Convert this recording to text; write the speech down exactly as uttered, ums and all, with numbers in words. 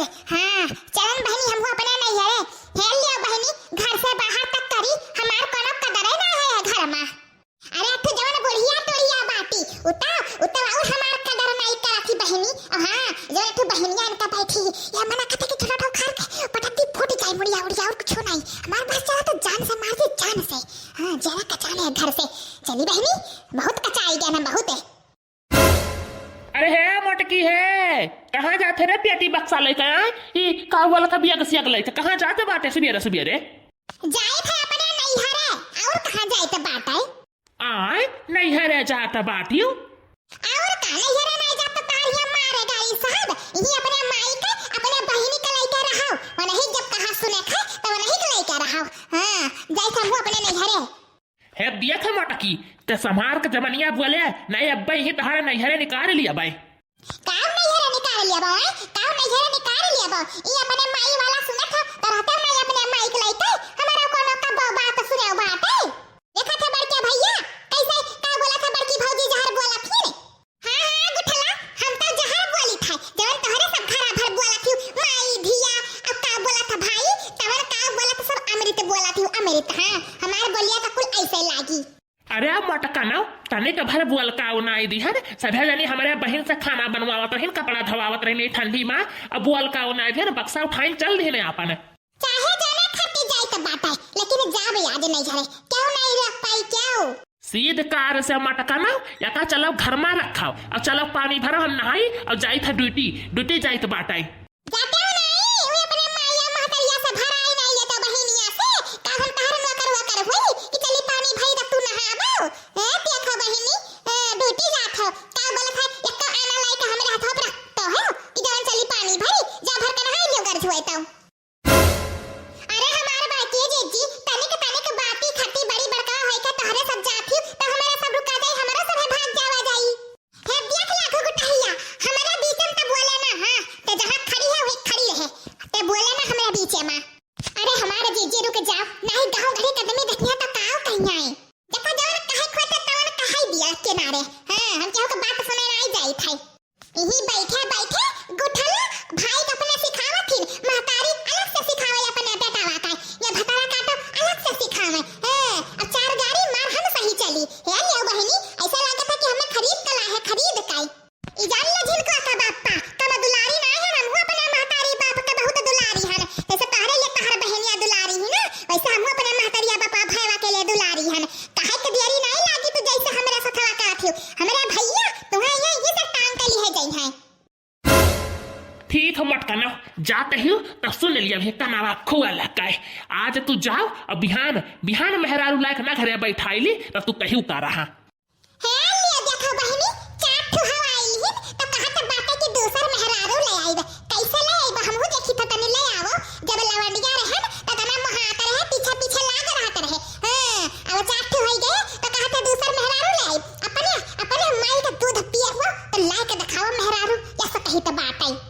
हाँ, चलन बहिनी, हमहू अपने नैहरे। हेल लियो बहिनी, घर से बाहर तक करी, हमार कोनो कदरे ना है घर मा। अरे, अठू जवन बुढ़िया टुढ़िया बाटी, उता, उता और हमार कदर नाई करत ही बहिनी। हाँ, जवन अठू बहिनिया इनका बैठी, या मना कथे कि छोटा ठो घर के पटक दी, फूट जाए मुड़िया उड़िया, और कुछो नाई। हमार बस चला तो जान से मार दे, जान से। हाँ, जरा कचाने है घर से। चली बहिनी, बहुत कचाई गया ना, बहुत है। अरे हे मोटकी हे, कहाँ जाथे रे पेटी बक्सा लइके, आय? ई का बोला था बिया के सिया के लइके, कहाँ जाते बाटे सुबेरे सुबेरे? जाइत है अपने नैहरे, और कहाँ जाइत बाटे? आय, नैहरे जात बाटियो। और का नैहरे नहीं जात तो तारिया मारे गाई साहब, इही अपने माई के, अपने बहिनी के लइके रहो, वनही जब कहा सुने थे, तो वनही के लइके रहो। हाँ, जाइत हमहू अपने नैहरे। हे बिया था मोटकी, ते संभार के जमनिया बोले, नहीं अब्बे ही तहारे नैहरे निकाल लिया बाई। काव नैहरे निकाल लिया बाई, काव नैहरे निकाल लिया बाई। ई अपने माई वाला सुनत हो, तो रहते नहीं अपने माई के लइके, हमारा कोनो का बा-, बात सुने बाटे। देखा था बड़के भैया, कैसे का बोला था बड़की भौजी जहर बोला फिर। हाँ, हाँ, गुठला, हम तो जहर बोली था, जवन तोहरे सब घरा भर बोला थी, माई, धिया, अब का बोला था भाई, तवन का बोला था सब अमृत बोला थी, अमृत, हाँ, हमार बोलिया तो कुल ऐसे लागी। अरे मोटका ना, तनिक भर बोलका उनाई दिहन, सभे जनी हमरे बहिन से खाना बनवावत रहिन, कपड़ा धोवावत रहिन ई ठंडी मा, अब बोलका उनाई दिहन, बक्सा उठाइन चल दिहन आपन। चाहे जने खाती जाइत बाटे, लेकिन जाबे आज नैहरे, क्यों नहीं रह पाई क्यों? सीध कार से मोटका ना, यका चलो घर मा रखाओ, और चलो पानी भरो, हम नहाई, और जाइत है ड्यूटी, ड्यूटी जाइत बाटे। जाते हो नहीं, वे अपने माया महतरिया से भराई नहीं लेता बहिनिया से, का हम तहर नौकर वोकर हुई कि चली पानी भरी त तू नहाबो? ए, देखो बहिनी, ए, ड्यूटी जात हो, का बोलत है, एक तो आना लाई के हमरे हाथों पर रखतो हो कि जवन चली पानी भरी, जा भर के नहाई लियो गर्ज हुए तो। अरे हमार बाकी जीजी, तनिक तनिक बाती खाती बड़ी बड़का होई के तोहरे सब जात ही, तो हमारा सब रुका जाई, हमारा सब भाग जावा जाई। हे देख लाखो गुटहिया, हमारे बीच में तो बोले ना, हाँ, ते जहाँ खड़ी है, वही खड़ी रहे, ते बोले ना हमारे बीच में। अरे हमारे जीजी रुक जाओ, नहीं गाँव घड़ी कदमी देखिया तो काव कहीं आए। देखो जवन कहे खोते तवन कहाई दिया किनारे, हाँ, हम केहू के बात सुने नहीं जाई थे। यही बैठे बैठे गुठला भाई के अपने सिखावत हिन, महतारी अलग से सिखावे अपने बेटावा का, ये भतारा का तो अलग से सिखावे। हाँ, अब चार गाड़ी मार हम सही चली। हे लियो बहिनी, ऐसा लागत है कि हमें खरीद के लाए है, खरीद के। ई जान ले झिनका का बापा, कम दुलारी ना है, हमहू अपने महतारी बाप के बहुत दुलारी हन। जैसे तोहरे ये तोहर बहनिया दुलारी ही ना, वैसे हमहू अपने महतरिया बापा भैया के लिए दुलारी हन। काहे के देरी नहीं लागी तू जैसे हमरे सथवा का थी। हमरे भैया तुम्हें ये, ये सब टांग के लिए जई हैं। ठीक है मटकना, जाते ही तब सुन लिया भी कनावा खुआ लगा है। आज तू जाओ और बिहान, बिहान मेहरारू लायक ना घरे बैठाई ली, तब तू कहीं उतारा हाँ। हे लिया देखो बहिनी, चार ठो हवा आइल हिन, त कहत बाटे कि दूसर मेहरारू ले आइब। कैसे ले आइब? हमहू देखी त तनी ले आवो। जब लवंडिया रहन, त तना मोहात रहे, पीछे पीछे लाग रहत रहे। हाँ, अब चार ठो होई गए, त कहत दूसर मेहरारू ले आइब। अपने, अपने माई का दूध पिए हुआ, त लाए के दिखाओ मेहरारू, ऐसा कही त बाटे।